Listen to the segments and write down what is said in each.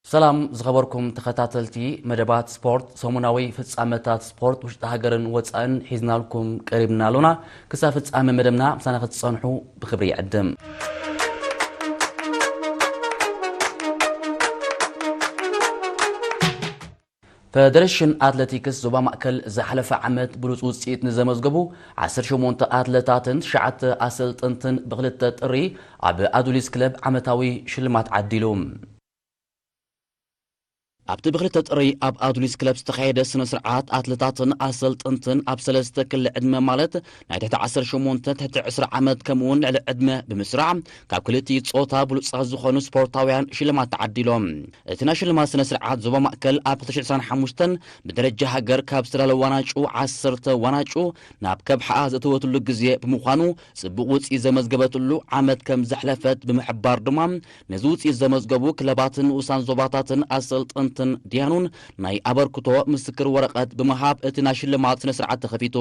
ሰላም ዝኸበርኩም ተኸታተልቲ መደባት ስፖርት፣ ሰሙናዊ ፍጻመታት ስፖርት ውሽጢ ሃገርን ወጻእን ሒዝናልኩም ቀሪብና ኣሎና። ክሳብ ፍጻመ መደብና ምሳና ክትጸንሑ ብኽብሪ ይዕድም። ፈደረሽን ኣትለቲክስ ዞባ ማእከል ዝሓለፈ ዓመት ብሉጽ ውጽኢት ንዘመዝገቡ ዓሰርተ ሸሞንተ ኣትለታትን ትሽዓተ ኣሰልጠንትን ብክልተ ጥሪ ኣብ ኣዱሊስ ክለብ ዓመታዊ ሽልማት ዓዲሉ። ኣብቲ ብክልተ ጥሪ ኣብ ኣዱሊስ ክለብ ዝተኻየደ ስነ ስርዓት ኣትለታትን ኣሰልጠንትን ኣብ ሰለስተ ክሊ ዕድመ ማለት ናይ ትሕቲ ዓሰርተ ሸሞንተ ትሕቲ ዕስራ ዓመት ከምኡ እውን ልዕሊ ዕድመ ብምስራዕ ካብ ክልቲኡ ጾታ ብሉጻት ዝኾኑ ስፖርታውያን ሽልማት ተዓዲሎም። እቲ ናይ ሽልማት ስነ ስርዓት ዞባ ማእከል ኣብ ክልተ ሽሕን ዕስራን ሓሙሽተን ብደረጃ ሃገር ካብ ዝተዳለወ ዋናጩ ዓሰርተ ዋናጩ ናብ ከብሓኣ ዘእተወትሉ ግዜ ብምዃኑ ጽቡቕ ውጽኢት ዘመዝገበትሉ ዓመት ከም ዘሕለፈት ብምሕባር ድማ ነዚ ውጽኢት ዘመዝገቡ ክለባትን ንኡሳን ዞባታትን ኣሰልጠንትን ዲያኑን ናይ ኣበርክቶ ምስክር ወረቐት ብምሃብ እቲ ናይ ሽልማት ስነ ስርዓት ተኸፊቱ።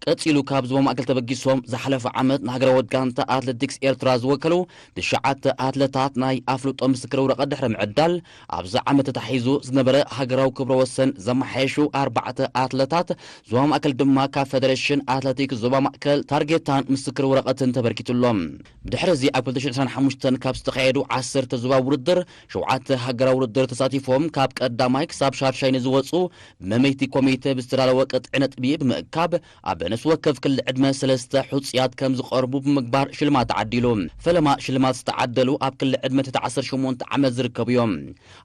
ቀጺሉ ካብ ዞባ ማእከል ተበጊሶም ዝሓለፈ ዓመት ንሃገራዊት ጋንታ ኣትሌቲክስ ኤርትራ ዝወከሉ ትሽዓተ ኣትለታት ናይ ኣፍልጦ ምስክር ወረቐት ድሕሪ ምዕዳል ኣብዚ ዓመት ተታሒዙ ዝነበረ ሃገራዊ ክብረ ወሰን ዘመሓየሹ ኣርባዕተ ኣትለታት ዞባ ማእከል ድማ ካብ ፈደረሽን ኣትሌቲክስ ዞባ ማእከል ታርጌታን ምስክር ወረቐትን ተበርኪቱሎም። ብድሕሪ እዚ ኣብ ክልተ ሽሕን ዕስራን ሓሙሽተን ካብ ዝተኻየዱ ዓሰርተ ዞባ ውድድር ሸውዓተ ሃገራዊ ውድድር ተሳቲፎም ካብ ቀዳማይ ክሳብ ሻድሻይ ንዝወፁ ብመመይቲ ኮሚቴ ብዝተዳለወ ቅጥዒ ነጥቢ ብምእካብ ኣብ ነፍሲ ወከፍ ክሊ ዕድመ ሰለስተ ሕፁያት ከም ዝቐርቡ ብምግባር ሽልማት ተዓዲሉ። ፈለማ ሽልማት ዝተዓደሉ ኣብ ክሊ ዕድመ ትሕቲ ዓሰርተ ሸሞንተ ዓመት ዝርከቡ እዮም።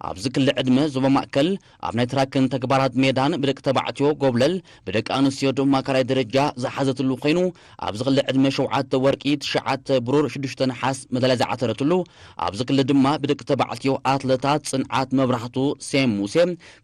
ኣብዚ ክሊ ዕድመ ዞባ ማእከል ኣብ ናይ ትራክን ተግባራት ሜዳን ብደቂ ተባዕትዮ ጎብለል፣ ብደቂ ኣንስትዮ ድማ ካልኣይ ደረጃ ዝሓዘትሉ ኮይኑ፣ ኣብዚ ክሊ ዕድመ ሸውዓተ ወርቂ፣ ትሽዓተ ብሩር፣ ሽዱሽተ ነሓስ መዳልያ ዝዓተረትሉ፣ ኣብዚ ክሊ ድማ ብደቂ ተባዕትዮ ኣትለታት ጽንዓት መብራህቱ፣ ሴም ሙሴ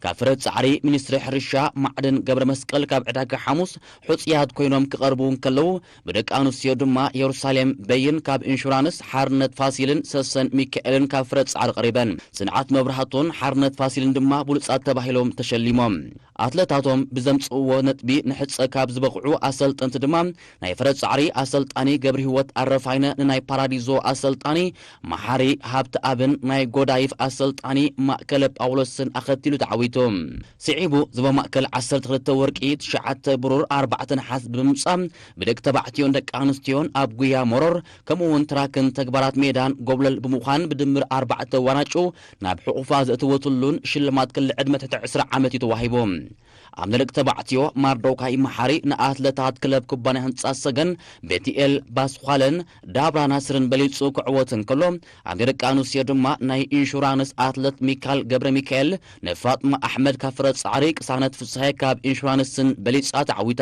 ካብ ፍረ ጻዕሪ፣ ሚኒስትሪ ሕርሻ ማዕድን ገብረ መስቀል ካብ ዕዳጋ ሓሙስ ሕጹያት ኮይኖም ክቐርቡ እንከለዉ፣ ብደቂ ኣንስትዮ ድማ የሩሳሌም በይን ካብ ኢንሹራንስ፣ ሓርነት ፋሲልን ሰሰን ሚካኤልን ካብ ፍረ ጻዕሪ ቀሪበን። ጽንዓት መብራህቱን ሓርነት ፋሲልን ድማ ብሉጻት ተባሂሎም ተሸሊሞም። ኣትለታቶም ብዘምጽእዎ ነጥቢ ንሕጸ ካብ ዝበቕዑ ኣሰልጠንቲ ድማ ናይ ፍረ ጻዕሪ ኣሰልጣኒ ገብረ ህይወት ኣረፋይነ ንናይ ፓራዲዞ ኣሰልጣኒ መሓሪ ሃብተኣብን ናይ ጎዳይፍ ኣሰልጣኒ ማእከለ ጳውሎስን ኣኸቲሉ ተዓዊቱ። ስዒቡ ዞባ ማእከል ዓሰርተ ክልተ ወርቂ፣ ትሽዓተ ብሩር፣ ኣርባዕተ ነሓስ ብምምጻእ ብደቂ ተባዕትዮን ደቂ ኣንስትዮን ኣብ ጉያ መሮር ከምኡ እውን ትራክን ተግባራት ሜዳን ጎብለል ብምዃን ብድምር ኣርባዕተ ዋናጩ ናብ ሕቑፋ ዘእተወትሉን ሽልማት ክሊ ዕድመ ትሕቲ ዕስራ ዓመት እዩ ተዋሂቡ። ኣብ ናይ ደቂ ተባዕትዮ ማርዶካይ መሓሪ ንኣትለታት ክለብ ኩባንያ ህንጻ ሰገን ቤትኤል ባስኳለን ዳብራ ናስርን በሊጹ ክዕወት እንከሎ፣ ኣብ ናይ ደቂ ኣንስትዮ ድማ ናይ ኢንሹራንስ ኣትለት ሚካል ገብረ ሚካኤል ንፋጥማ ኣሕመድ ካብ ፍረ ጻዕሪ፣ ቅሳነት ፍስሃየ ካብ ኢንሹራንስን በሊጻ ተዓዊታ።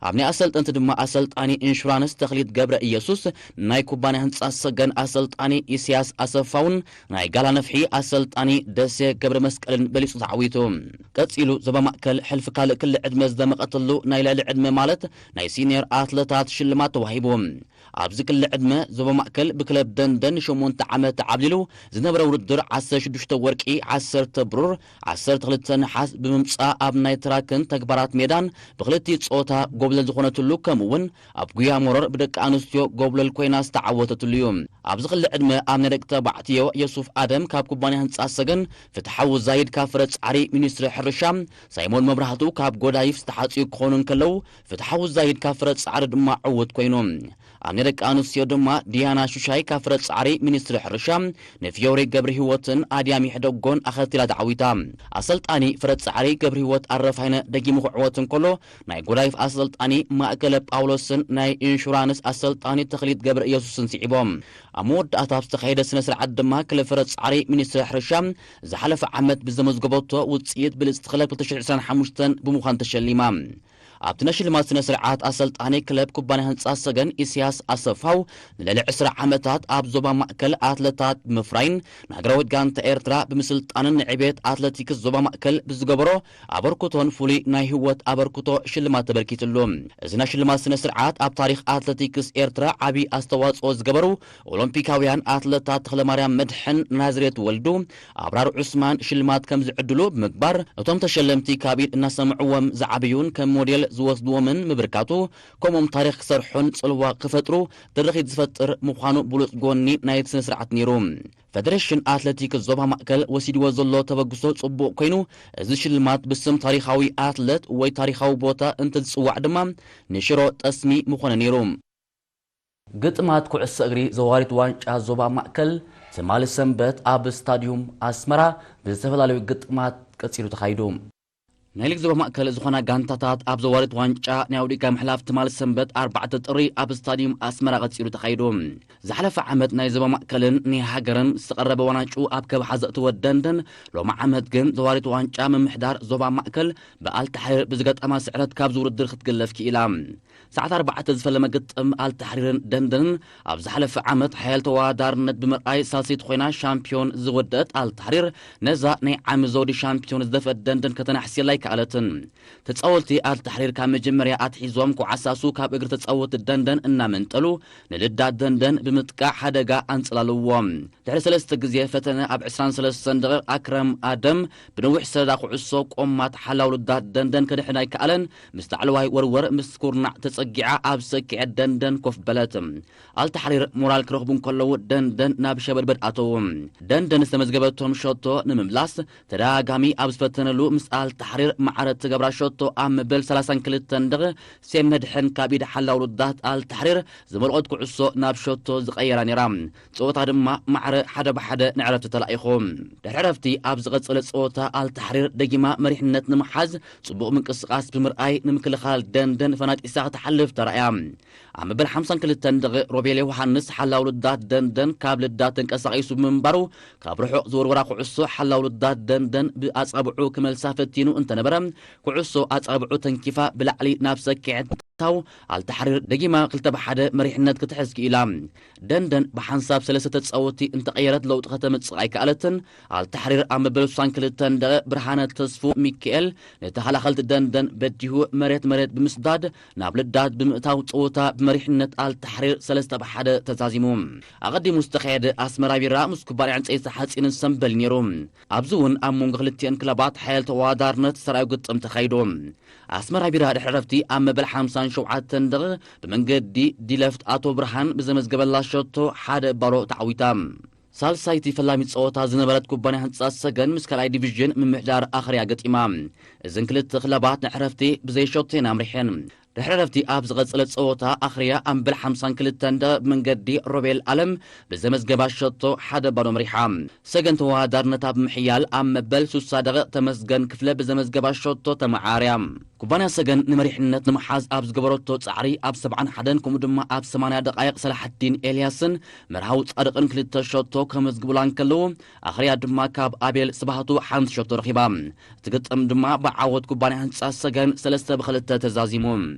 ኣብ ናይ ኣሰልጠንቲ ድማ ኣሰልጣኒ ኢንሹራንስ ተኽሊት ገብረ ኢየሱስ ናይ ኩባንያ ህንጻ ሰገን ኣሰልጣኒ ኢሳያስ ኣሰፋውን ናይ ጋላ ነፍሒ ኣሰልጣኒ ደሴ ገብረ መስቀልን በሊጹ ተዓዊቱ። ቀጺሉ ዞባ ማእከል ሕልፊ ካልእ ክሊ ዕድመ ዝደመቐትሉ ናይ ልዕሊ ዕድመ ማለት ናይ ሲኒየር ኣትለታት ሽልማት ተዋሂቡ። ኣብዚ ክሊ ዕድመ ዞባ ማእከል ብክለብ ደንደን ንሸሞንተ ዓመት ተዓብሊሉ ዝነበረ ውድድር ዓሰርተ ሽዱሽተ ወርቂ፣ ዓሰርተ ብሩር፣ ዓሰርተ ክልተ ነሓስ ብምምጻእ ኣብ ናይ ትራክን ተግባራት ሜዳን ብክልቲኡ ጾታ ጎብለል ዝኾነትሉ ከምኡ እውን ኣብ ጉያ መሮር ብደቂ ኣንስትዮ ጎብለል ኮይና ዝተዓወተትሉ እዩ። ኣብዚ ክሊ ዕድመ ኣብ ናይ ደቂ ተባዕትዮ የሱፍ ኣደም ካብ ኩባንያ ህንጻ ሰገን፣ ፍትሓዊ ዛይድ ካብ ፍረ ጻዕሪ ሚኒስትሪ ሕርሻ፣ ሳይሞን መብራህቱ ካብ ጎዳይፍ ዝተሓጽዩ ክኾኑ እንከለዉ፣ ፍትሓዊ ዛይድ ካብ ፍረ ጻዕሪ ድማ ዕዉት ኮይኑ። ኣብ ናይ ደቂ ኣንስትዮ ድማ ዲያና ሹሻይ ካብ ፍረ ጻዕሪ ሚኒስትሪ ሕርሻ ንፊዮሪ ገብረ ህይወትን ኣድያም ይሕደጎን ኣኸቲላ ተዓዊታ። ኣሰልጣኒ ፍረ ጻዕሪ ገብረ ህይወት ኣረፋይነ ደጊሙ ክዕወት እንከሎ፣ ናይ ጎዳይፍ ኣሰልጣኒ ማእከለ ጳውሎስን ናይ ኢንሹራንስ ኣሰልጣኒ ተኽሊት ገብረ ኢየሱስን ስዒቦም። ኣብ መወዳእታ ኣብ ዝተኻየደ ስነ ስርዓት ድማ ክለብ ፍረ ጻዕሪ ሚኒስትሪ ሕርሻ ዝሓለፈ ዓመት ብዘመዝገበቶ ውጽኢት ብልጽቲ ክለብ ክልተ ሽሕን ዕስራን ሓሙሽተን ብምዃን ተሸሊማ። ኣብቲ ናይ ሽልማት ስነ ስርዓት ኣሰልጣኒ ክለብ ኩባንያ ህንጻ ሰገን ኢሳያስ ኣሰፋው ንልዕሊ ዕስራ ዓመታት ኣብ ዞባ ማእከል ኣትለታት ብምፍራይን ንሃገራዊት ጋንታ ኤርትራ ብምስልጣንን ንዕቤት ኣትለቲክስ ዞባ ማእከል ብዝገበሮ ኣበርክቶን ፍሉይ ናይ ህይወት ኣበርክቶ ሽልማት ተበርኪትሉ። እዚ ናይ ሽልማት ስነ ስርዓት ኣብ ታሪኽ ኣትለቲክስ ኤርትራ ዓቢ ኣስተዋጽኦ ዝገበሩ ኦሎምፒካውያን ኣትለታት ተኽለማርያም መድሕን፣ ናዝሬት ወልዱ፣ ኣብራር ዑስማን ሽልማት ከም ዝዕድሉ ብምግባር፣ እቶም ተሸለምቲ ካብ ኢድ እናሰምዕዎም ዝዓበዩን ከም ሞዴል ዝወስድዎምን ምብርካቱ፣ ከምኡም ታሪኽ ክሰርሑን ጽልዋ ክፈጥሩ ድርኺት ዝፈጥር ምዃኑ ብሉጽ ጎኒ ናይቲ ስነ ስርዓት ነይሩ። ፈደሬሽን ኣትለቲክስ ዞባ ማእከል ወሲድዎ ዘሎ ተበግሶ ጽቡቕ ኮይኑ፣ እዚ ሽልማት ብስም ታሪኻዊ ኣትለት ወይ ታሪኻዊ ቦታ እንተዝጽዋዕ ድማ ንሽሮ ጠስሚ ምኾነ ነይሩ። ግጥማት ኩዕሶ እግሪ ዘዋሪት ዋንጫ ዞባ ማእከል ትማሊ ሰንበት ኣብ ስታድዩም ኣስመራ ብዝተፈላለዩ ግጥማት ቀጺሉ ተኻይዱ። ናይ ሊግ ዞባ ማእከል ዝኾና ጋንታታት ኣብ ዘዋሪት ዋንጫ ናይ ኣውዲካ ምሕላፍ ትማሊ ሰንበት ኣርባዕተ ጥሪ ኣብ ስታድዩም ኣስመራ ቀጺሉ ተኻይዱ። ዝሓለፈ ዓመት ናይ ዞባ ማእከልን ናይ ሃገርን ዝተቐረበ ዋንጫ ኣብ ከብሓ ዘእተወ ደንደን፣ ሎሚ ዓመት ግን ዘዋሪት ዋንጫ ምምሕዳር ዞባ ማእከል ብኣልታሕሪር ብዝገጠማ ስዕረት ካብዚ ውድድር ክትግለፍ ክኢላ። ሰዓት ኣርባዕተ ዝፈለመ ግጥም ኣልታሕሪርን ደንደንን ኣብ ዝሓለፈ ዓመት ሓያል ተወዳዳርነት ብምርኣይ ሳልሰይቲ ኮይና ሻምፒዮን ዝወደአት ኣልታሕሪር ነዛ ናይ ዓሚ ዘውዲ ሻምፒዮን ዝደፍአት ደንደን ከተናሕስየላ ኣይከኣለትን። ተጻወትቲ ኣልታሕሪር ካብ መጀመርያ ኣትሒዞም ክዓሳሱ ካብ እግሪ ተጻወትቲ ደንደን እናመንጠሉ ንልዳት ደንደን ብምጥቃዕ ሓደጋ ኣንጸላልዎ። ድሕሪ ሰለስተ ግዜ ፈተነ ኣብ ዕስራን ሰለስተን ደቂቕ ኣክረም ኣደም ብነዊሕ ሰደዳ ኩዕሶ ቆማት ሓላው ልዳት ደንደን ከድሕን ኣይከኣለን። ምስ ላዕለዋይ ወርወር ምስ ኩርናዕ ተጸጊዓ ኣብ ሰኪዐት ደንደን ኮፍ በለት። ኣልታሕሪር ሞራል ክረኽቡ እንከለዉ ደንደን ናብ ሸበድበድ ኣተዉ። ደንደን ዝተመዝገበቶም ሸቶ ንምምላስ ተደጋጋሚ ኣብ ዝፈተነሉ ምስ ኣልታሕሪር ማዕረ ትገብራ ሸቶ ኣብ መበል ሰላሳን ክልተን ደቂቕ ሴም መድሕን ካብ ኢድ ሓላው ልዳት ኣልታሕሪር ዝመልቖት ኩዕሶ ናብ ሸቶ ዝቐየራ ነይራ። ጸወታ ድማ ማዕረ ሓደ ብሓደ ንዕረፍቲ ተላኢኹ። ድሕሪ ዕረፍቲ ኣብ ዝቐጸለ ጸወታ ኣልታሕሪር ደጊማ መሪሕነት ንምሓዝ ጽቡቕ ምንቅስቓስ ብምርኣይ ንምክልኻል ደንደን ፈናጢሳ ክትሓልፍ ተራእያ። ኣብ መበል ሓምሳን ክልተን ደቂቕ ሮቤል ዮሃንስ ሓላው ልዳት ደንደን ካብ ልዳት ተንቀሳቒሱ ብምንባሩ ካብ ርሑቕ ዝወርወራ ኩዕሶ ሓላው ልዳት ደንደን ብኣጻብዑ ክመልሳ ፈቲኑ እንተነበረ ኩዕሶ ኣጻብዑ ተንኪፋ ብላዕሊ ናብ ሰኪዐት ታው ኣልታሕሪር ደጊማ ክልተ ብሓደ መሪሕነት ክትሕዝ ክኢላ። ደንደን ብሓንሳብ ሰለስተ ተጻወቲ እንተቐየረት ለውጢ ከተምጽእ ኣይከኣለትን። ኣልታሕሪር ኣብ መበል ስሳን ክልተን ደቂቕ ብርሃነ ተስፉ ሚካኤል ንተኸላኸልቲ ደንደን በዲሁ መሬት መሬት ብምስዳድ ናብ ልዳት ብምእታው ጸወታ ብመሪሕነት ኣልታሕሪር ሰለስተ ብሓደ ተዛዚሙ። ኣቐዲሙ ዝተኻየደ ኣስመራ ቢራ ምስ ኩባንያ ዕንጸይቲ ሓጺንን ሰምበል ነይሩ። ኣብዚ እውን ኣብ መንጎ ክልቲአን ክለባት ሓያል ተወዳዳርነት ዝተራእዩ ግጥም ተኻይዱ። ኣስመራ ቢራ ድሕሪ ዕረፍቲ ኣብ መበል ሓምሳን ሸውዓተን ደቂቕ ብመንገዲ ዲለፍት ኣቶ ብርሃን ብዘመዝገበላ ሸቶ ሓደ ባዶ ተዓዊታ። ሳልሳይቲ ፈላሚት ጸወታ ዝነበረት ኩባንያ ህንጻት ሰገን ምስ ካልኣይ ዲቪዥን ምምሕዳር ኣኽርያ ገጢማ። እዘን ክልተ ክለባት ንዕረፍቲ ብዘይ ሸቶ እየን ኣምሪሐን። ድሕሪ ዕረፍቲ ኣብ ዝቐጸለ ጸወታ ኣኽርያ ኣብ መበል ሓምሳን ክልተን ደቂቕ ብመንገዲ ሮቤል ኣለም ብዘመዝገባ ሸቶ ሓደ ባዶ መሪሓ። ሰገን ተወዳዳርነታ ብምሕያል ኣብ መበል ሱሳ ደቂቕ ተመስገን ክፍለ ብዘመዝገባ ሸቶ ተመዓርያ። ኩባንያ ሰገን ንመሪሕነት ንምሓዝ ኣብ ዝገበረቶ ጻዕሪ ኣብ ሰብዓን ሓደን ከምኡ ድማ ኣብ ሰማንያ ደቓይቕ ሰላሐዲን ኤልያስን መርሃዊ ጻድቕን ክልተ ሸቶ ከመዝግቡላ እንከለዉ ኣኽርያ ድማ ካብ ኣቤል ስባህቱ ሓንቲ ሸቶ ረኺባ። እቲ ግጥም ድማ ብዓወት ኩባንያ ህንጻት ሰገን ሰለስተ ብክልተ ተዛዚሙ።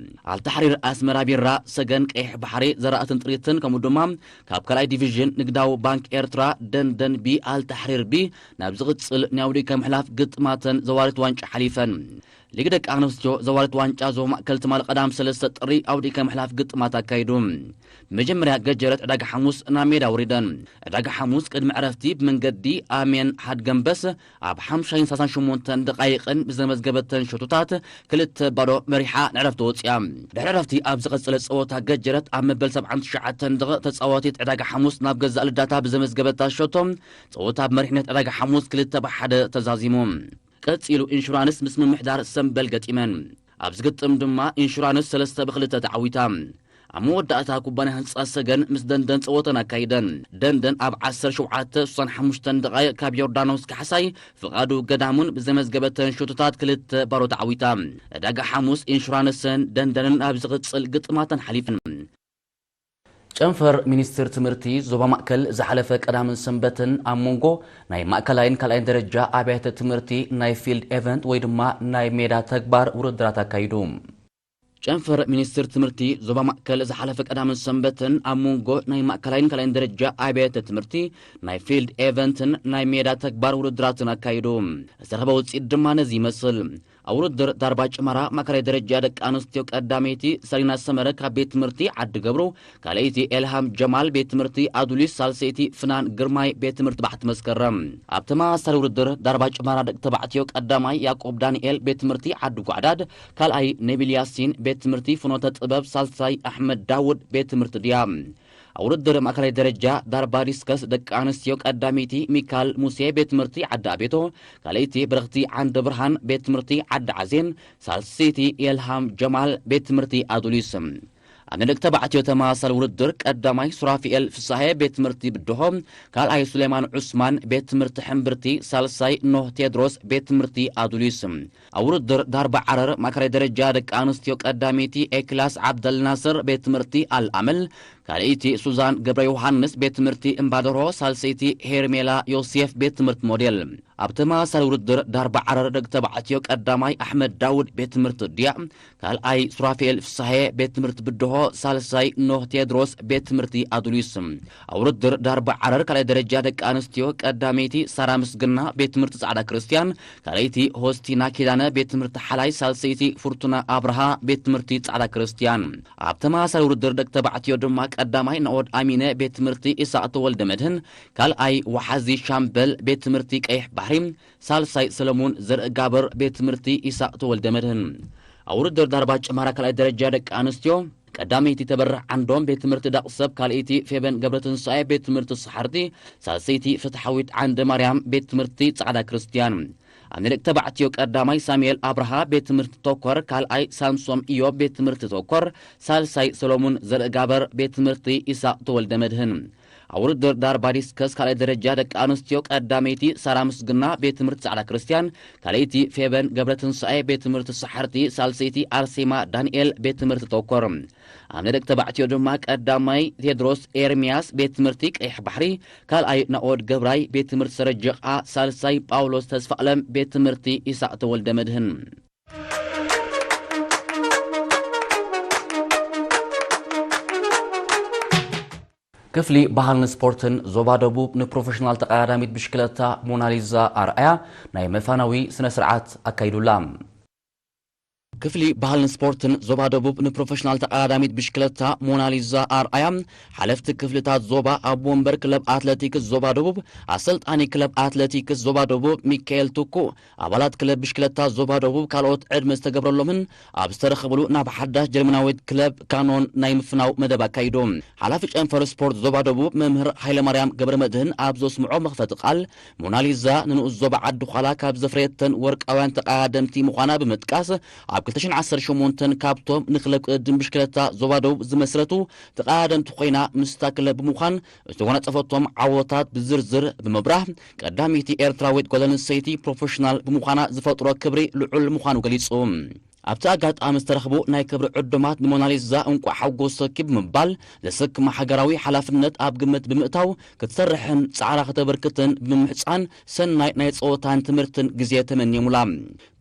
ኣልታሕሪር ኣስመራ ቢራ፣ ሰገን ቀይሕ ባሕሪ፣ ዘራእትን ጥሪትን ከምኡ ድማ ካብ ካልኣይ ዲቪዥን ንግዳዊ ባንክ ኤርትራ ደንደን ቢ ኣልታሕሪር ቢ ናብ ዝቕጽል ናይ ኣውዲካ ምሕላፍ ግጥማተን ዘዋሪት ዋንጫ ሓሊፈን። ሊግ ደቂ ኣንስትዮ ዘዋሪት ዋንጫ ዞባ ማእከል ትማሊ ቀዳም ሰለስተ ጥሪ ኣውዲካ ምሕላፍ ግጥማት ኣካይዱ። ብመጀመርያ ገጀረት ዕዳጋ ሓሙስ ናብ ሜዳ ወሪደን። ዕዳጋ ሓሙስ ቅድሚ ዕረፍቲ ብመንገዲ ኣሜን ሓድገንበስ ኣብ ሓምሻይን ሰላሳን ሸሞንተን ደቓይቕን ብዘመዝገበተን ሸቶታት ክልተ ባዶ መሪሓ ንዕረፍቲ ወፂኣ። ድሕሪ ዕረፍቲ ኣብ ዝቐፀለ ፀወታ ገጀረት ኣብ መበል ሰብዓን ትሽዓተን ደቂቕ ተፃዋቲት ዕዳጋ ሓሙስ ናብ ገዛእ ልዳታ ብዘመዝገበታ ሸቶ ፀወታ ብመሪሕነት ዕዳጋ ሓሙስ ክልተ ብሓደ ተዛዚሙ። ቀጺሉ ኢንሹራንስ ምስ ምምሕዳር ሰምበል ገጢመን። ኣብዚ ግጥም ድማ ኢንሹራንስ ሰለስተ ብክልተ ተዓዊታ። ኣብ መወዳእታ ኩባንያ ህንጻ ሰገን ምስ ደንደን ጸወተን ኣካይደን። ደንደን ኣብ ዓሰርተ ሸውዓተ ስሳን ሓሙሽተን ደቓይቕ ካብ ዮርዳኖስ ካሕሳይ ፍቓዱ ገዳሙን ብዘመዝገበተን ሹቶታት ክልተ ባዶ ተዓዊታ። ዕዳጋ ሓሙስ ኢንሹራንስን ደንደንን ኣብ ዝቕጽል ግጥማተን ሓሊፈን። ጨንፈር ሚኒስትር ትምህርቲ ዞባ ማእከል ዝሓለፈ ቀዳምን ሰንበትን ኣብ መንጎ ናይ ማእከላይን ካልኣይን ደረጃ ኣብያተ ትምህርቲ ናይ ፊልድ ኤቨንት ወይ ድማ ናይ ሜዳ ተግባር ውድድራት ኣካይዱ። ጨንፈር ሚኒስትር ትምህርቲ ዞባ ማእከል ዝሓለፈ ቀዳምን ሰንበትን ኣብ መንጎ ናይ ማእከላይን ካልኣይን ደረጃ ኣብያተ ትምህርቲ ናይ ፊልድ ኤቨንትን ናይ ሜዳ ተግባር ውድድራትን ኣካይዱ። ዝተረኸበ ውፅኢት ድማ ነዚ ይመስል። ኣብ ውድድር ዳርባ ጭመራ ማእከላይ ደረጃ ደቂ ኣንስትዮ ቀዳመይቲ ሰሊና ሰመረ ካብ ቤት ትምህርቲ ዓዲ ገብሩ፣ ካልኣይቲ ኤልሃም ጀማል ቤት ትምህርቲ ኣዱሊስ፣ ሳልሰይቲ ፍናን ግርማይ ቤት ትምህርቲ ባሕቲ መስከረም። ኣብ ተመሳሳሊ ውድድር ዳርባ ጭመራ ደቂ ተባዕትዮ ቀዳማይ ያዕቆብ ዳንኤል ቤት ትምህርቲ ዓዲ ጓዕዳድ፣ ካልኣይ ነቢል ያሲን ቤት ትምህርቲ ፍኖተ ጥበብ፣ ሳልሳይ ኣሕመድ ዳውድ ቤት ትምህርቲ ድያ። ኣብ ውድድር ማእከላይ ደረጃ ዳርባ ዲስከስ ደቂ ኣንስትዮ ቀዳመይቲ ሚካል ሙሴ ቤት ትምህርቲ ዓዲ ኣቤቶ፣ ካልኣይቲ ብርኽቲ ዓንደ ብርሃን ቤት ትምህርቲ ዓዲ ዓዜን፣ ሳልሰይቲ ኤልሃም ጀማል ቤት ትምህርቲ ኣዱሊስ። ኣብ ናይ ደቂ ተባዕትዮ ተመሳሳሊ ውድድር ቀዳማይ ሱራፊኤል ፍሳሄ ቤት ትምህርቲ ብድሆ፣ ካልኣይ ሱሌማን ዑስማን ቤት ትምህርቲ ሕምብርቲ፣ ሳልሳይ ኖህ ቴድሮስ ቤት ትምህርቲ ኣዱሊስ። ኣብ ውድድር ዳርባ ዓረር ማእከላይ ደረጃ ደቂ ኣንስትዮ ቀዳመይቲ ኤክላስ ዓብደልናስር ቤት ትምህርቲ ኣልኣመል፣ ካልኣይቲ ሱዛን ገብረ ዮሃንስ ቤት ትምህርቲ እምባደርሆ፣ ሳልሰይቲ ሄርሜላ ዮሴፍ ቤት ትምህርቲ ሞዴል። ኣብ ተመሳሳሊ ውድድር ዳርባ ዓረር ደቂ ተባዕትዮ ቀዳማይ ኣሕመድ ዳውድ ቤት ትምህርቲ ድያ፣ ካልኣይ ሱራፌል ፍሳሄ ቤት ትምህርቲ ብድሆ፣ ሳልሳይ ኖህ ቴድሮስ ቤት ትምህርቲ ኣዱሊስ። ኣብ ውድድር ዳርባ ዓረር ካልኣይ ደረጃ ደቂ ኣንስትዮ ቀዳመይቲ ሳራ ምስግና ቤት ትምህርቲ ጻዕዳ ክርስቲያን፣ ካልኣይቲ ሆስቲና ኪዳነ ቤት ትምህርቲ ሓላይ፣ ሳልሰይቲ ፍርቱና ኣብርሃ ቤት ትምህርቲ ጻዕዳ ክርስቲያን። ኣብ ተመሳሳሊ ውድድር ደቂ ተባዕትዮ ድማ ቀዳማይ ናኦድ ኣሚነ ቤት ትምህርቲ ኢሳቅ ተወልደ መድህን፣ ካልኣይ ወሓዚ ሻምበል ቤት ትምህርቲ ቀይሕ ባሕሪ፣ ሳልሳይ ሰለሙን ዘርእጋበር ቤት ትምህርቲ ኢሳቅ ተወልደ መድህን። ኣብ ውድድር ዳርባ ጭማራ ካልኣይ ደረጃ ደቂ ኣንስትዮ ቀዳመይቲ ተበርሕ ዓንዶም ቤት ትምህርቲ ዳቕሰብ፣ ካልኣይቲ ፌበን ገብረትንሳኤ ቤት ትምህርቲ ሰሓርቲ፣ ሳልሰይቲ ፍትሓዊት ዓንደ ማርያም ቤት ትምህርቲ ጻዕዳ ክርስቲያን። ኣብ ናይ ደቂ ተባዕትዮ ቀዳማይ ሳሙኤል ኣብርሃ ቤት ትምህርቲ ተኮር፣ ካልኣይ ሳምሶም ኢዮብ ቤት ትምህርቲ ተኮር፣ ሳልሳይ ሰሎሙን ዘርእጋበር ቤት ትምህርቲ ኢሳቅ ተወልደ መድህን። ኣብ ውድድር ዳርባ ዲስከስ ካልኣይ ደረጃ ደቂ ኣንስትዮ ቀዳመይቲ ሳራ ምስግና ቤት ትምህርቲ ጻዕዳ ክርስቲያን፣ ካልኣይቲ ፌበን ገብረትንሳኤ ቤት ትምህርቲ ሰሓርቲ፣ ሳልሰይቲ ኣርሴማ ዳንኤል ቤት ትምህርቲ ተኮር። ኣብ ናይ ደቂ ተባዕትዮ ድማ ቀዳማይ ቴድሮስ ኤርሚያስ ቤት ትምህርቲ ቀይሕ ባሕሪ፣ ካልኣይ ናኦድ ገብራይ ቤት ትምህርቲ ሰረጀቓ፣ ሳልሳይ ጳውሎስ ተስፋኣለም ቤት ትምህርቲ ኢሳቅ ተወልደ መድህን። ክፍሊ ባህልን ስፖርትን ዞባ ደቡብ ንፕሮፌሽናል ተቐዳዳሚት ብሽክለታ ሞናሊዛ ኣርኣያ ናይ መፋነዊ ስነ ስርዓት ኣካይዱላ። ክፍሊ ባህልን ስፖርትን ዞባ ደቡብ ንፕሮፌሽናል ተቐዳዳሚት ብሽክለታ ሞናሊዛ ኣርኣያ ሓለፍቲ ክፍልታት ዞባ፣ ኣቦ ወንበር ክለብ ኣትሌቲክስ ዞባ ደቡብ፣ ኣሰልጣኒ ክለብ ኣትሌቲክስ ዞባ ደቡብ ሚካኤል ቱኩ፣ ኣባላት ክለብ ብሽክለታ ዞባ ደቡብ ካልኦት ዕድመ ዝተገብረሎምን ኣብ ዝተረኸብሉ ናብ ሓዳሽ ጀርመናዊት ክለብ ካኖን ናይ ምፍናው መደብ ኣካይዱ። ሓላፊ ጨንፈር ስፖርት ዞባ ደቡብ መምህር ሃይለማርያም ገብረ መድህን ኣብ ዘስምዖ መኽፈቲ ቃል፣ ሞናሊዛ ንንኡስ ዞባ ዓዲ ዃላ ካብ ዘፍረየተን ወርቃውያን ተቐዳደምቲ ምዃና ብምጥቃስ፣ ኣብ ክልተ ሽሕን ዓሰርተ ሸሞንተን ካብቶም ንክለብ ቅድድም ብሽክለታ ዞባ ደቡብ ዝመስረቱ ተቐዳደምቲ ኮይና ምስታ ክለብ ብምዃን ዝተጎናጸፈቶም ዓወታት ብዝርዝር ብምብራህ፣ ቀዳመይቲ ኤርትራዊት ጓል ኣንስተይቲ ፕሮፌሽናል ብምዃና ዝፈጥሮ ክብሪ ልዑል ምዃኑ ገሊጹ። ኣብቲ ኣጋጣሚ ዝተረኽቡ ናይ ክብሪ ዕዱማት ንሞናሊዛ እንቋዕ ሓጎሰኪ ብምባል፣ ዘሰክማ ሃገራዊ ሓላፍነት ኣብ ግምት ብምእታው ክትሰርሕን ጻዕራ ከተበርክትን ብምምሕጻን፣ ሰናይ ናይ ጸወታን ትምህርትን ግዜ ተመንዮሙላ።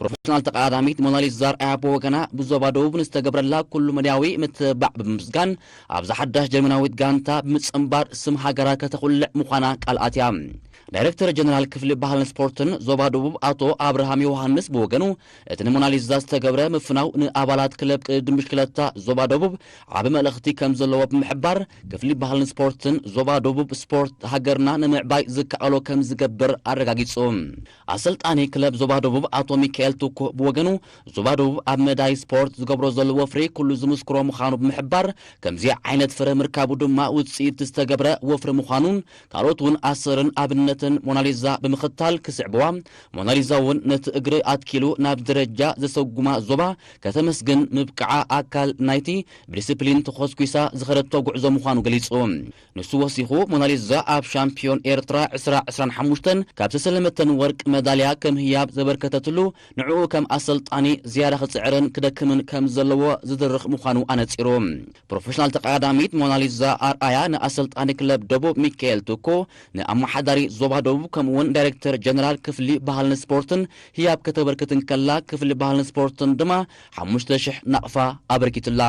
ፕሮፌሽናል ተቐዳዳሚት ሞናሊዛ ኣርኣያ ብወገና፣ ብዞባ ደቡብ ንዝተገብረላ ኩሉ መዳያዊ ምትብባዕ ብምምስጋን፣ ኣብዛ ሓዳሽ ጀርመናዊት ጋንታ ብምጽንባር ስም ሃገራ ከተኹልዕ ምዃና ቃል ኣትያ። ዳይሬክተር ጀነራል ክፍሊ ባህልን ስፖርትን ዞባ ደቡብ ኣቶ ኣብርሃም ዮሃንስ ብወገኑ፣ እቲ ንሞናሊዛ ዝተገብረ ምፍናው ንኣባላት ክለብ ቅድድም ብሽክለታ ዞባ ደቡብ ዓቢ መልእኽቲ ከም ዘለዎ ብምሕባር፣ ክፍሊ ባህልን ስፖርትን ዞባ ደቡብ ስፖርት ሃገርና ንምዕባይ ዝከኣሎ ከም ዝገብር ኣረጋጊጹ። ኣሰልጣኒ ክለብ ዞባ ደቡብ ኣቶ ሚካኤል ቱኩ ብወገኑ፣ ዞባ ደቡብ ኣብ መዳይ ስፖርት ዝገብሮ ዘሎ ወፍሪ ኩሉ ዝምስክሮ ምዃኑ ብምሕባር፣ ከምዚ ዓይነት ፍረ ምርካቡ ድማ ውጽኢት ዝተገብረ ወፍሪ ምዃኑን ካልኦት እውን ኣሰርን ኣብነትን ሞናሊዛ ብምኽታል ክስዕብዋ፣ ሞናሊዛ እውን ነቲ እግሪ ኣትኪሉ ናብ ደረጃ ዘሰጉማ ዞባ ከተመስግን ምብቃዓ ኣካል ናይቲ ብዲስፕሊን ተኾስኲሳ ዝኸደቶ ጉዕዞ ምዃኑ ገሊጹ። ንሱ ወሲኹ፣ ሞናሊዛ ኣብ ሻምፒዮን ኤርትራ ዕስራ ዕስራን ሓሙሽተን ካብ ዝተሰለመተን ወርቂ መዳልያ ከም ህያብ ዘበርከተትሉ፣ ንዕኡ ከም ኣሰልጣኒ ዝያዳ ክጽዕርን ክደክምን ከም ዘለዎ ዝድርኽ ምዃኑ ኣነጺሩ። ፕሮፌሽናል ተቐዳዳሚት ሞናሊዛ ኣርኣያ ንኣሰልጣኒ ክለብ ደቡብ ሚካኤል ቱኮ፣ ንኣመሓዳሪ ዞባ ደቡብ ከምኡ'ውን ዳይሬክተር ጀነራል ክፍሊ ባህልን ስፖርትን ህያብ ከተበርክት እንከላ፣ ክፍሊ ባህልን ስፖርትን ድማ ሓሙሽተ ሽሕ ናቕፋ ኣበርኪቱላ።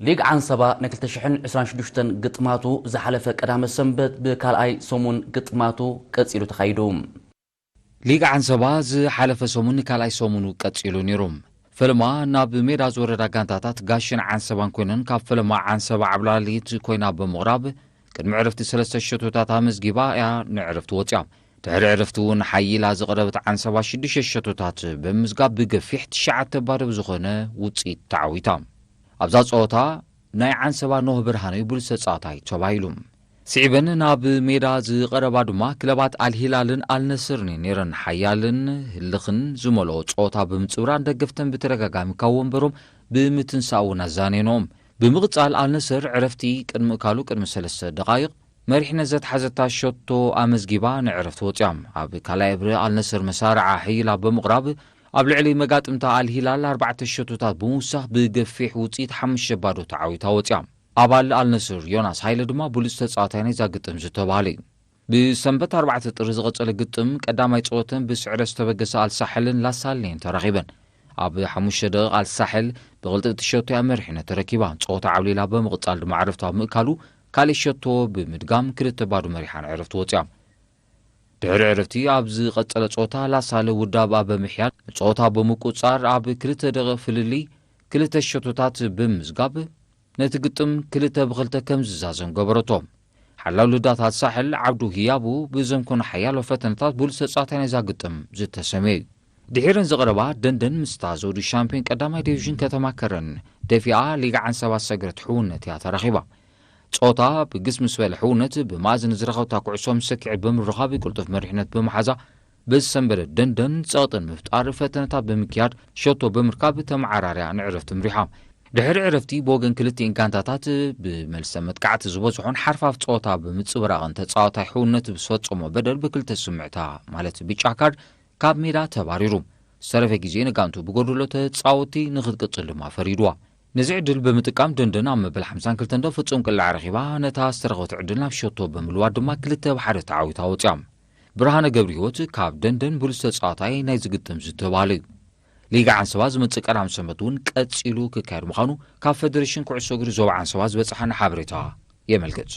ሊግ ዓንሰባ ናይ ክልተ ሽሕን ዕስራን ሽዱሽተን ግጥማቱ ዝሓለፈ ቀዳመ ሰንበት ብካልኣይ ሰሙን ግጥማቱ ቀጺሉ ተኻይዱ። ሊግ ዓንሰባ ዝሓለፈ ሰሙን ንካልኣይ ሰሙኑ ቀጺሉ ነይሩ። ፈለማ ናብ ሜዳ ዝወረዳ ጋንታታት ጋሽን ዓንሰባን ኮይነን ካብ ፈለማ ዓንሰባ ዓብላሊት ኮይና ብምቕራብ ቅድሚ ዕረፍቲ ሰለስተ ሸቶታት ኣመዝጊባ እያ ንዕረፍቲ ወፂኣ። ድሕሪ ዕረፍቲ እውን ሓይላ ዝቐረበት ዓንሰባ ሽዱሽተ ሸቶታት ብምዝጋብ ብገፊሕ ትሽዓተ ባዶ ብዝኾነ ውፅኢት ተዓዊታ። ኣብዛ ፀወታ ናይ ዓንሰባ ኖህ ብርሃነ እዩ ብሉጽ ተጻዋታይ ተባሂሉ። ስዒበን ናብ ሜዳ ዝቐረባ ድማ ክለባት ኣልሂላልን ኣልነስርን እየን ነይረን። ሓያልን ህልኽን ዝመልኦ ጸወታ ብምጽውራን ደገፍተን ብተደጋጋሚ ካብ ወንበሮም ብምትንሳእ እውን ኣዛንየንኦም። ብምቕጻል ኣልነስር ዕረፍቲ ቅድሚ ምእካሉ ቅድሚ ሰለስተ ደቓይቕ መሪሕነት ዘትሓዘታ ሸቶ ኣመዝጊባ ንዕረፍቲ ወጺኣ። ኣብ ካልኣይ እብሪ ኣልነስር መሳርዓ ሕይላ ብምቕራብ ኣብ ልዕሊ መጋጥምታ ኣልሂላል ኣርባዕተ ሸቶታት ብምውሳኽ ብገፊሕ ውጽኢት ሓሙሽተ ባዶ ተዓዊታ ወጺኣ። ኣባል ኣልነስር ዮናስ ሃይለ ድማ ብሉጽ ተጻዋታይ ናይዛ ግጥም ዝተባህለ እዩ። ብሰንበት ኣርባዕተ ጥሪ ዝቐጸለ ግጥም ቀዳማይ ጸወተን ብስዕረት ዝተበገሰ ኣልሳሕልን ላሳሌን ተራኺበን። ኣብ ሓሙሽተ ደቂቕ ኣልሳሕል ብቕልጥፍቲ ሸቶ እያ መሪሕነት ተረኪባ። ጸወታ ዓብሊላ ብምቕጻል ድማ ዕረፍቲ ኣብ ምእካሉ ካልእ ሸቶ ብምድጋም ክልተ ባዶ መሪሓ ንዕረፍቲ ወጺኣ። ድሕሪ ዕረፍቲ ኣብ ዝቐጸለ ጸወታ ላሳለ ውዳብኣ ብምሕያል ጸወታ ብምቁጻር ኣብ ክልተ ደቂቕ ፍልልይ ክልተ ሸቶታት ብምዝጋብ ነቲ ግጥም ክልተ ብኽልተ ከም ዝዛዘም ገበረቶ። ሓላው ልዳት ኣልሳሕል ዓብዱ ህያቡ ብዘምኮነ ሓያሎ ፈተነታት ብሉጽ ተጻዋታይ ናይዛ ግጥም ዝተሰመየ እዩ። ድሒረን ዝቐረባ ደንደን ምስታ ዘውዲ ሻምፒዮን ቀዳማይ ዲቪዥን ከተማ ከረን ደፊኣ ሊግ ዓንሰባ ሰግረት ሕውነት እያ ተረኺባ። ጸወታ ብግስ ምስ በለ ሕውነት ብማእዝን ዝረኸብታ ኩዕሶ ምስ ሰኪዐ ብምርኻብ ቅልጡፍ መሪሕነት ብምሓዛ ብዝሰንበደ ደንደን ጸቕጥን ምፍጣር ፈተነታት ብምክያድ ሸቶ ብምርካብ ተመዓራርያ ንዕረፍቲ ምሪሓ። ድሕሪ ዕረፍቲ ብወገን ክልቲኤን ጋንታታት ብመልሰ መጥቃዕቲ ዝበዝሖን ሓርፋፍ ጸወታ ብምጽብራቕን ተጻዋታይ ሕውነት ብዝፈጸሞ በደል ብክልተ ስምዕታ ማለት ብጫ ካርድ ካብ ሜዳ ተባሪሩ። ዝተረፈ ግዜ ንጋንቱ ብጎደሎ ተጻወቲ ንኽትቅጽል ድማ ፈሪድዋ። ነዚ ዕድል ብምጥቃም ደንደን ኣብ መበል ሓምሳን ክልተን ዶ ፍጹም ቅላዕ ረኺባ ነታ ዝተረኸበት ዕድል ናብ ሸቶ ብምልዋድ ድማ ክልተ ብሓደ ተዓዊታ ወጽያ። ብርሃነ ገብረህይወት ካብ ደንደን ብሉጽ ተጻዋታይ ናይ ዝግጥም ዝተባህለ እዩ። ሊጋ ዓንሰባ ዝመጽእ ቀዳም ሰንበት እውን ቀጺሉ ክካየድ ምዃኑ ካብ ፈደሬሽን ኩዕሶ እግሪ ዞባ ዓንሰባ ዝበጽሓና ሓበሬታ የመልክት።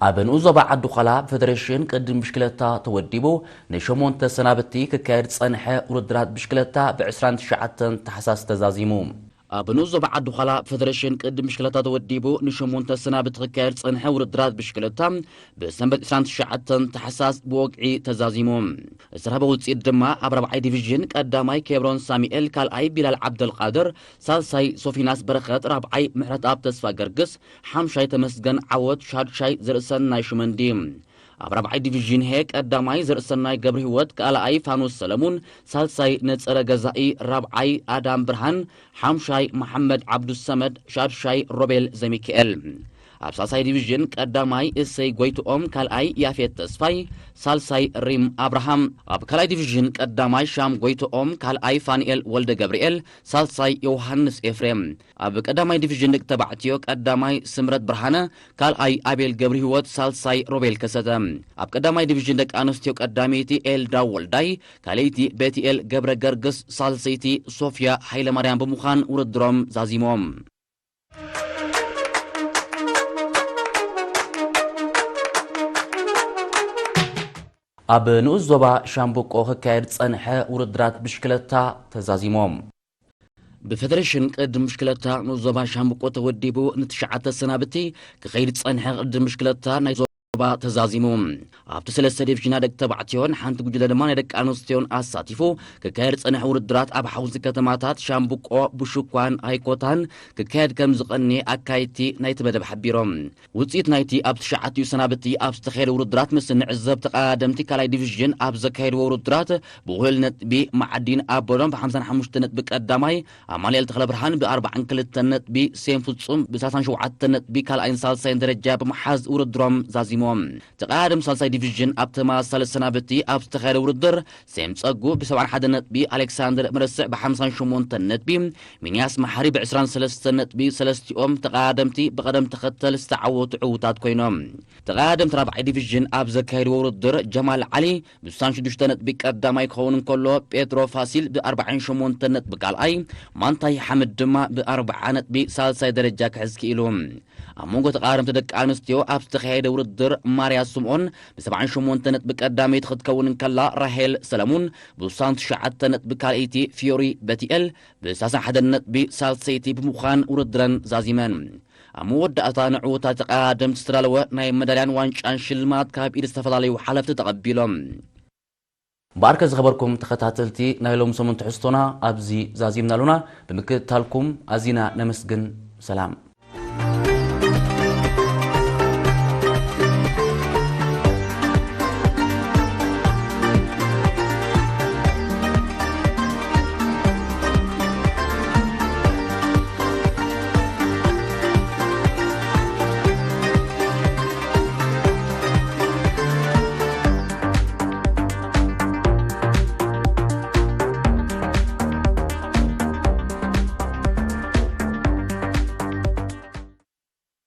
ኣብ ንኡስ ዞባ ዓዲ ዃላ ብፈደሬሽን ቅድም ብሽክለታ ተወዲቡ ንሸሞንተ ሰናብቲ ክካየድ ዝጸንሐ ውድድራት ብሽክለታ ብ29 ታሕሳስ ተዛዚሙ። ኣብ ንኡስ ዞባ ዓዲ ዃላ ብፈደሬሽን ቅድም ብሽክለታ ተወዲቡ ንሸሞንተ ሰናብቲ ክካየድ ዝጸንሐ ውድድራት ብሽክለታ ብሰንበት ዕስራን ትሽዓተን ታሕሳስ ብወግዒ ተዛዚሙ። ዝተረኸበ ውጽኢት ድማ ኣብ ራብዓይ ዲቪዥን ቀዳማይ ኬብሮን ሳሙኤል፣ ካልኣይ ቢላል ዓብደልቃድር፣ ሳልሳይ ሶፊናስ በረኸት፣ ራብዓይ ምሕረትኣብ ተስፋ ገርግስ፣ ሓምሻይ ተመስገን ዓወት፣ ሻድሻይ ዘርእሰናይ ሽመንዲ። ኣብ ራብዓይ ዲቪዥን ሄ ቀዳማይ ዘርእሰናይ ገብረ ህይወት፣ ካልኣይ ፋኑስ ሰለሙን፣ ሳልሳይ ነጸረ ገዛኢ፣ ራብዓይ ኣዳም ብርሃን፣ ሓምሻይ መሓመድ ዓብዱሰመድ፣ ሻድሻይ ሮቤል ዘሚካኤል። ኣብ ሳልሳይ ዲቪዥን ቀዳማይ እሰይ ጎይትኦም፣ ካልኣይ ያፌት ተስፋይ፣ ሳልሳይ ሪም ኣብርሃም። ኣብ ካልኣይ ዲቪዥን ቀዳማይ ሻም ጎይትኦም፣ ካልኣይ ፋንኤል ወልደ ገብርኤል፣ ሳልሳይ ዮሃንስ ኤፍሬም። ኣብ ቀዳማይ ዲቪዥን ደቂ ተባዕትዮ ቀዳማይ ስምረት ብርሃነ፣ ካልኣይ ኣቤል ገብረ ህይወት፣ ሳልሳይ ሮቤል ከሰተ። ኣብ ቀዳማይ ዲቪዥን ደቂ ኣንስትዮ ቀዳመይቲ ኤልዳ ወልዳይ፣ ካልኣይቲ ቤትኤል ገብረ ገርግስ፣ ሳልሰይቲ ሶፍያ ሃይለማርያም ብምዃን ውድድሮም ዛዚሞም። ኣብ ንኡስ ዞባ ሻምብቆ ክካየድ ዝጸንሐ ውድድራት ብሽክለታ ተዛዚሞም። ብፈደሬሽን ቅድም ብሽክለታ ንኡስ ዞባ ሻምብቆ ተወዲቡ ንትሽዓተ ሰናብቲ ክኸይድ ዝጸንሐ ቅድም ብሽክለታ ናይ ዞባ ተዛዚሙ። ኣብቲ ሰለስተ ዲቪዥና ደቂ ተባዕትዮን ሓንቲ ጉጅለ ድማ ናይ ደቂ ኣንስትዮን ኣሳቲፉ ክካየድ ዝጸንሐ ውድድራት ኣብ ሓሙስ ከተማታት ሻምብቆ፣ ብሹኳን ኣይኮታን ክካየድ ከም ዝቐንየ ኣካየድቲ ናይቲ መደብ ሓቢሮም። ውጽኢት ናይቲ ኣብ ትሽዓቲኡ ሰናብቲ ኣብ ዝተኻየደ ውድድራት ምስ እንዕዘብ፣ ተቐዳደምቲ ካልኣይ ዲቪዥን ኣብ ዘካየድዎ ውድድራት ብውህል ነጥቢ፣ ማዕዲን ኣበሎም ብ55 ነጥቢ ቀዳማይ፣ ኣማኑኤል ተኽለብርሃን ብ42 ነጥቢ፣ ሴም ፍጹም ብ37 ነጥቢ ካልኣይን ሳልሳይን ደረጃ ብምሓዝ ውድድሮም ዛዚሞ። ተቐዳደምቲ ሳልሳይ ዲቪዥን ኣብ ተመሳሳሊ ሰናብቲ ኣብ ዝተኻየደ ውድድር፣ ሴም ጸጉ ብ71 ነጥቢ፣ ኣሌክሳንደር መረስዕ ብ58 ነጥቢ፣ ሚንያስ መሓሪ ብ23 ነጥቢ፣ ሰለስቲኦም ተቐዳደምቲ ብቐደም ተኸተል ዝተዓወቱ ዕውታት ኮይኖም። ተቐዳደምቲ ራብዓይ ዲቪዥን ኣብ ዘካየድዎ ውድድር፣ ጀማል ዓሊ ብ66 ነጥቢ ቀዳማይ ክኸውን እንከሎ፣ ጴጥሮ ፋሲል ብ48 ነጥቢ ካልኣይ፣ ማንታይ ሓምድ ድማ ብ40 ነጥቢ ሳልሳይ ደረጃ ክሕዝ ክኢሉ። ኣብ መንጎ ተቐዳደምቲ ደቂ ኣንስትዮ ኣብ ዝተኻየደ ውድድር፣ ማርያ ስምኦን ብ78 ነጥቢ ቀዳመይቲ ክትከውን እንከላ፣ ራሄል ሰለሙን ብ69 ነጥቢ ካልኣይቲ፣ ፊዮሪ በቲኤል ብ31 ነጥቢ ሳልሰይቲ ብምዃን ውድድረን ዛዚመን። ኣብ መወዳእታ ንዕውታት ተቐዳደምቲ ዝተዳለወ ናይ መዳልያን ዋንጫን ሽልማት ካብ ኢድ ዝተፈላለዩ ሓለፍቲ ተቐቢሎም። እምበኣርከ ዝኸበርኩም ተኸታተልቲ ናይ ሎም ሰሙን ትሕዝቶና ኣብዚ ዛዚምና ኣሉና። ብምክትታልኩም ኣዚና ነመስግን። ሰላም።